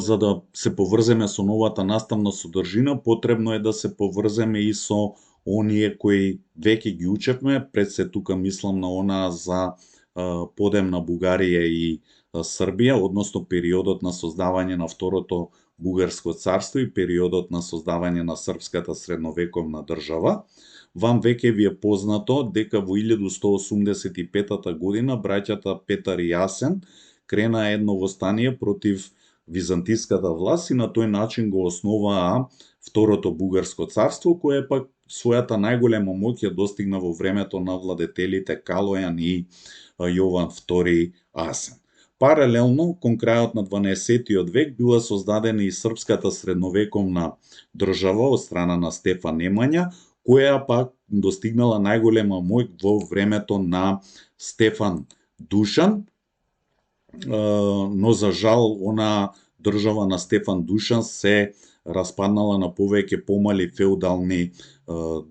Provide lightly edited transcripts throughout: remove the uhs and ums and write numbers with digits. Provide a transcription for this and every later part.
За да се поврземе со новата наставна содржина, потребно е да се поврземе и со оние кои веќе ги учевме. Пред се тука мислам на онаа за подем на Бугарија и Србија, односно периодот на создавање на Второто Бугарско царство и периодот на создавање на српската средновековна држава. Вам веќе ви е познато дека во 1185 година браќата Петар и Јасен крена едно востание против византиската власт и на тој начин го основаа Второто Бугарско царство, кое пак својата најголема моќ ја достигна во времето на владетелите Калојан и Јован II Асен. Паралелно, кон крајот на 12 век била создадена и српската средновековна држава од страна на Стефан Немања, која пак достигнала најголема моќ во времето на Стефан Душан, но за жал она држава на Стефан Душан се распаднала на повеќе помали феудални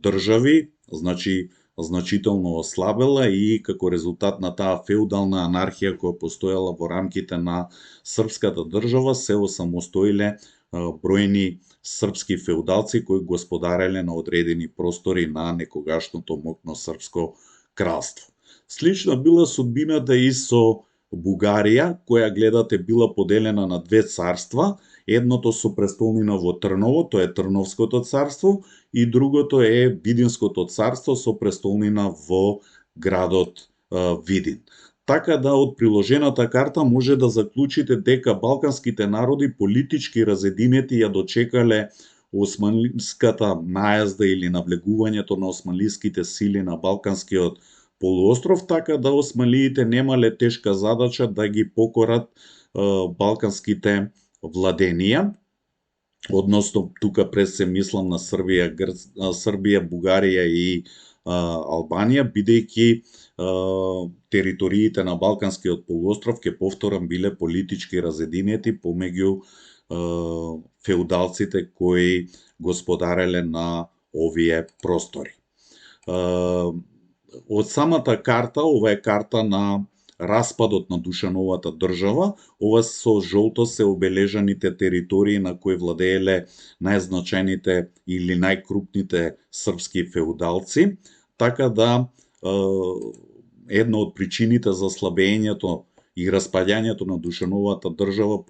држави, значи значително ослабела и како резултат на таа феудална анархија која постоела во рамките на српската држава се осамостоиле бројни српски феудалци кои господареле на одредени простори на некогашното моќно српско кралство. Слична била судбината и со Бугарија, која гледате била поделена на две царства, едното со престолнина во Трново, тоа е Трновското царство, и другото е Видинското царство со престолнина во градот Видин. Така да од приложената карта може да заклучите дека балканските народи политички разединети ја дочекале османлиската најазда или навлегувањето на османлиските сили на Балканскиот полуостров, така да османлиите немале тешка задача да ги покорат балканските владенија, односно тука пред се мислам на Србија, Бугарија и Албанија, бидејќи териториите на Балканскиот полуостров, ке повторам, биле политички разединети помеѓу феудалците кои господареле на овие простори. Од самата карта, ова е карта на распадот на Душановата држава, ова со жолто се обележаните територии на кои владееле најзначајните или најкрупните српски феудалци, така да една од причините за слабењето и распаѓањето на Душановата држава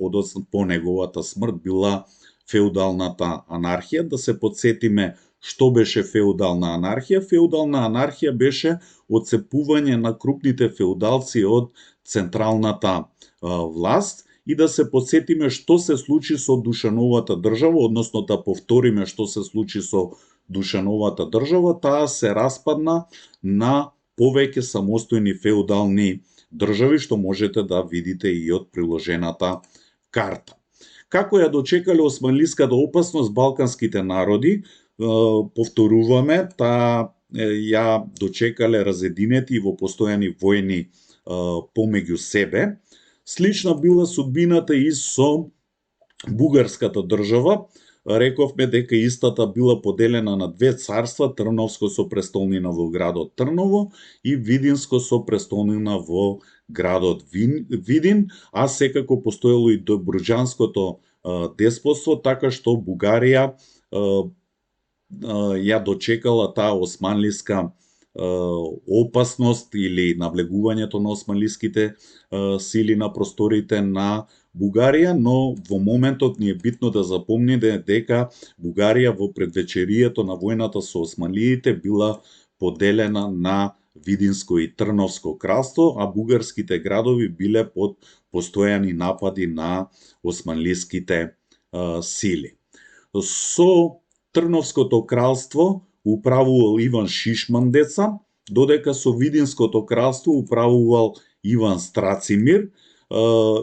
по неговата смрт била феудалната анархија. Да се подсетиме што беше феудална анархија. Феудална анархија беше отцепување на крупните феудалци од централната власт и да се подсетиме што се случи со Душановата држава, односно да повториме што се случи со Душановата држава. Таа се распадна на повеќе самостојни феудални држави, што можете да видите и од приложената карта. Како ја дочекале османлиската опасност балканските народи? Повторуваме, таа ја дочекале разединети во постојани војни помеѓу себе. Слична била судбината и со бугарската држава. Рековме дека истата била поделена на две царства, Трновско со престолнина во градот Трново и Видинско со престолнина во градот Видин, а секако постоело и Добруџанското деспотство, така што Бугарија ја дочекала таа османлиска опасност или навлегувањето на османлиските сили на просториите на Бугарија, но во моментот ни е битно да запомниме дека Бугарија во предвечерието на војната со османлиите била поделена на Видинско и Трновско кралство, а бугарските градови биле под постојани напади на османлиските сили. Со Трновското кралство управувал Иван Шишман додека со Видинското кралство управувал Иван Страцимир.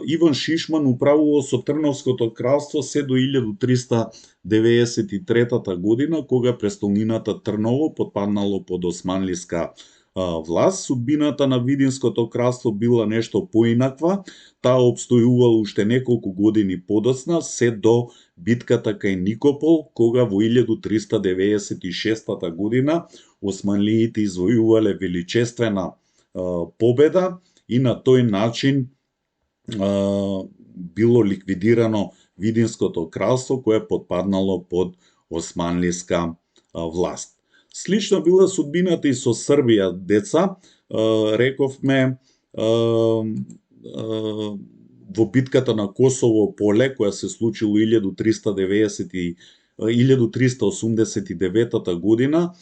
Иван Шишман управувал со Трновското кралство се до 1393 година, кога престолнината Трново потпаднало под османлиска власт. Судбината на Видинското кралство била нешто поинаква. Таа обстојувала уште неколку години подоцна, се до битката кај Никопол, кога во 1396 година османлиите извојувале величествена победа и на тој начин било ликвидирано Видинското кралство кое подпаднало под османлиска власт. Слична била судбината и со Србија, деца, рековме, во битката на Косово поле, која се случило 1389 година,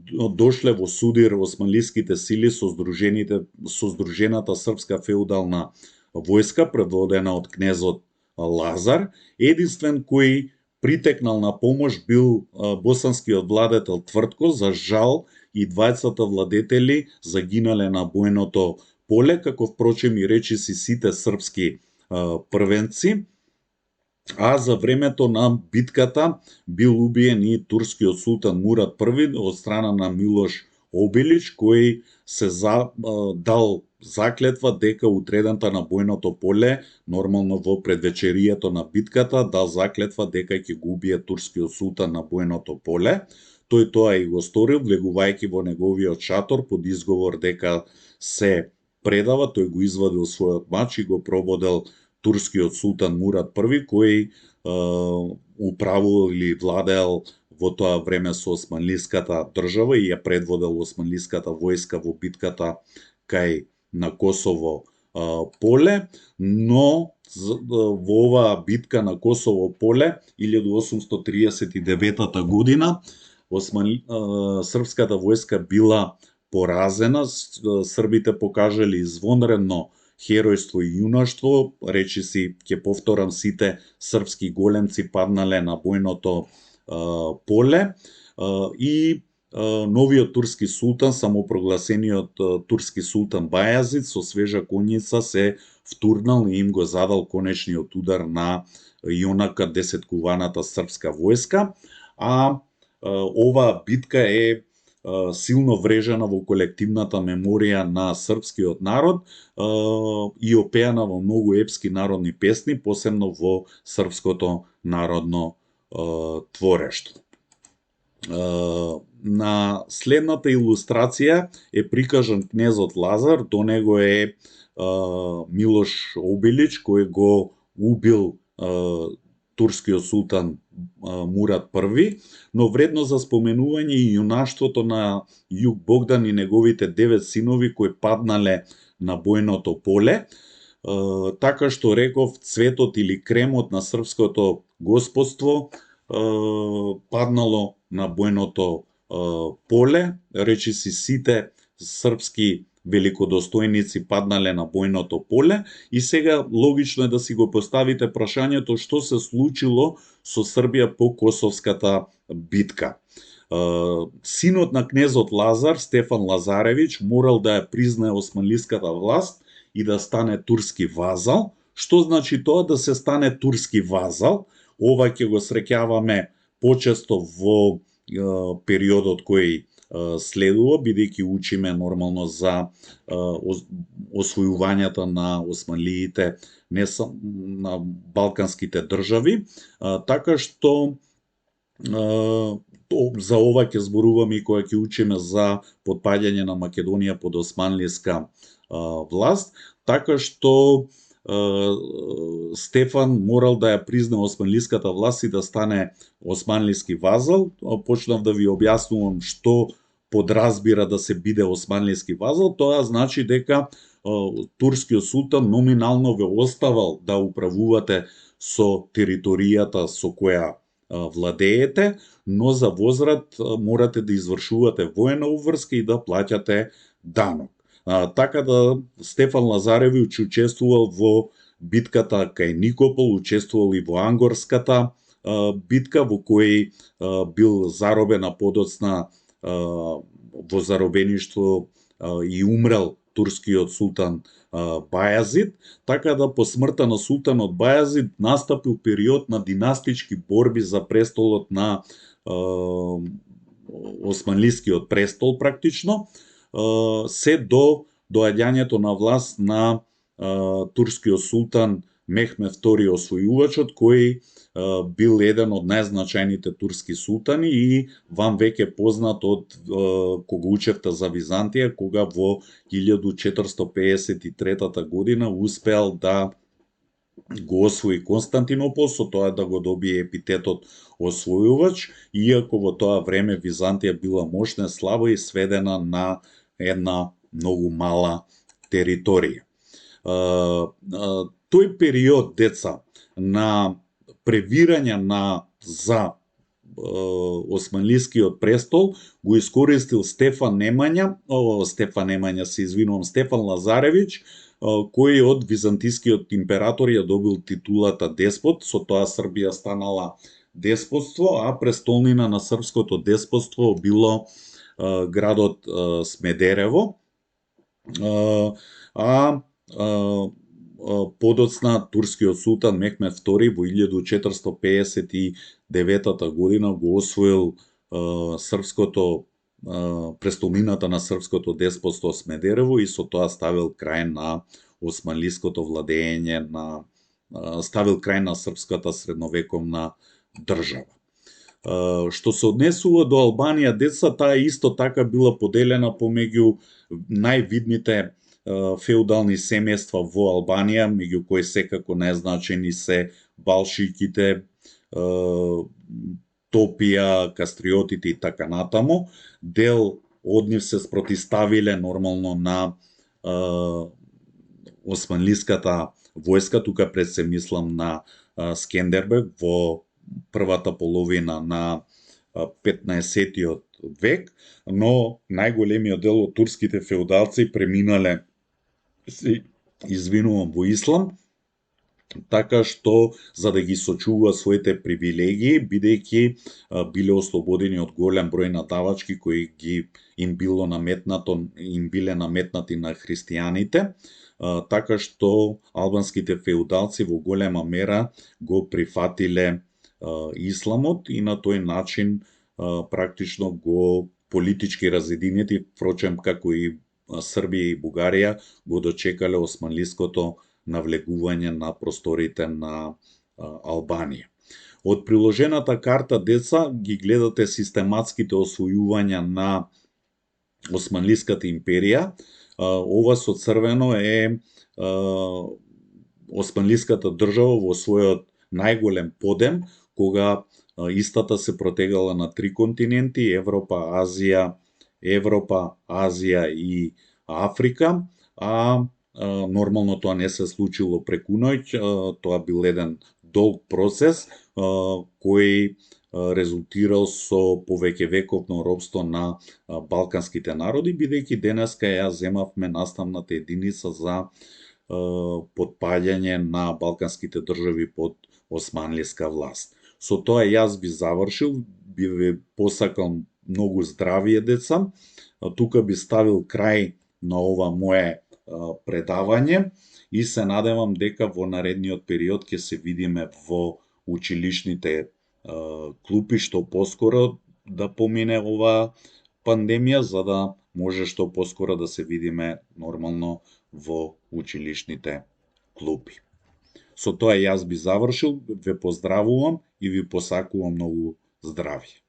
дошле во судир османлиските сили со здружената српска феудална војска предводена од кнезот Лазар. Единствен кој притекнал на помош бил босанскиот владетел Твртко. За жал и двајцата владетели загинале на бојното поле, како впрочем и речиси сите српски првенци. А за времето на битката бил убиен и турскиот султан Мурат I од страна на Милош Обилич, кој се дал заклетва дека утредента на бојното поле, нормално во предвечерието на битката, дал заклетва дека ќе го убие турскиот султан на бојното поле. Тој тоа и го сторил, влегувајќи во неговиот шатор под изговор дека се предава, тој го извадил својот мач и го прободел турскиот султан Мурат I, кој управувал или владеел во тоа време со османлиската држава и ја предводел османлиската војска во битката кај на Косово поле, но во оваа битка на Косово поле 1839 година српската војска била поразена, србите покажале извонредно херојство и јунаштво, речиси, ќе повторам, сите српски големци паднале на бојното поле и новиот турски султан, самопрогласениот турски султан Бајазид, со свежа коњица се втурнал и им го задал конечниот удар на јонака десеткуваната српска војска, а оваа битка е силно врежана во колективната меморија на српскиот народ и опеана во многу епски народни песни, посебно во српското народно творештво. На следната илустрација е прикажан кнезот Лазар, до него е Милош Обилич, кој го убил турскиот султан Мурат I, но вредно за споменување и јунаштвото на Јук Богдан и неговите 9 синови кои паднале на бојното поле. Така што реков, цветот или кремот на српското господство паднало на бојното поле, речиси сите српски великодостојници паднале на бојното поле и сега логично е да си го поставите прашањето што се случило со Србија по Косовската битка. Синот на кнезот Лазар, Стефан Лазаревич, морал да ја признае османлиската власт и да стане турски вазал. Што значи тоа да се стане турски вазал? Ова ќе го среќаваме почесто во периодот кој следува, бидејќи учиме нормално за освојувањата на османлиите не само на балканските држави, така што за ова ќе зборуваме и кога ќе учиме за потпаѓање на Македонија под османлиска власт, така што Стефан морал да ја признае османлиската власт и да стане османлиски вазал. Почнав да ви објаснувам што подразбира да се биде османлиски вазал. Тоа значи дека турскиот султан номинално ве оставал да управувате со територијата со која владеете, но за возврат морате да извршувате воена обврска и да плаќате данок. Така да Стефан Лазаревич учествувал во битката кај Никопол, учествувал и во Ангорската битка, во кој бил заробен, а подоцна во заробеништво и умрел турскиот султан Бајазид, така да по смртта на султанот Бајазид настапил период на династички борби за престолот на османлискиот престол практично, се до доаѓањето на власт на турскиот султан Мехмед II освојувачот, кој бил еден од најзначајните турски султани и вам веќе познат од кога учевте за Византија, кога во 1453 година успеал да го освои Константинопол, со тоа да го добие епитетот освојувач, иако во тоа време Византија била мощна, слаба и сведена на една многу мала територија. Тој период, деца, на превирање на за Османлискиот престол го искористил Стефан Немања, се извинувам, Стефан Лазаревиќ, кој од византискиот император ја добил титулата деспот, со тоа Србија станала деспотство, а престолнина на српското деспотство било градот Смедерево, а подоцна турскиот султан Мехмед II во 1459 година го освоил српското престолнината на српското деспотство Смедерево и со тоа ставил крај на османлиското владење ставил крај на српската средновековна држава. Што се однесува до Албанија, деца, таа исто така била поделена помеѓу највидните феудални семејства во Албанија, меѓу кои секако најзначени се Балшиките, Топија, Кастриотите и така натаму. Дел од нив се спротиставиле нормално на османлиската војска, тука пред се мислам на Скендербег во првата половина на 15-тиот век, но најголемиот дел од турските феудалци преминале, се извинувам, во ислам, така што за да ги сочувува своите привилегии, бидејќи биле ослободени од голем број надавачки кои им биле наметнати на христијаните, така што албанските феудалци во голема мера го прифатиле исламот и на тој начин практично го политички разединети, впрочем како и Србија и Бугарија го дочекале османлиското навлегување на просторите на Албанија. Од приложената карта, деца, ги гледате систематските освојувања на Османлиската империја. Ова со црвено е Османлиската држава во својот најголем подем, кога истата се протегала на 3 континенти: Европа, Азија и Африка, а нормално тоа не се случило преку ноќ, тоа бил еден долг процес кој резултирал со повеќе вековно робство на балканските народи, бидејќи денеска ја земавме наставната единица за подпаѓање на балканските држави под османлиска власт. Со тоа јас би завршил, би ве посакал многу здравие, деца. Тука би ставил крај на ова мое предавање и се надевам дека во наредниот период ќе се видиме во училишните клупи што поскоро да помине ова пандемија, за да може што поскоро да се видиме нормално во училишните клупи. Со тоа јас би завршил, ве поздравувам и ви посакувам многу здравје.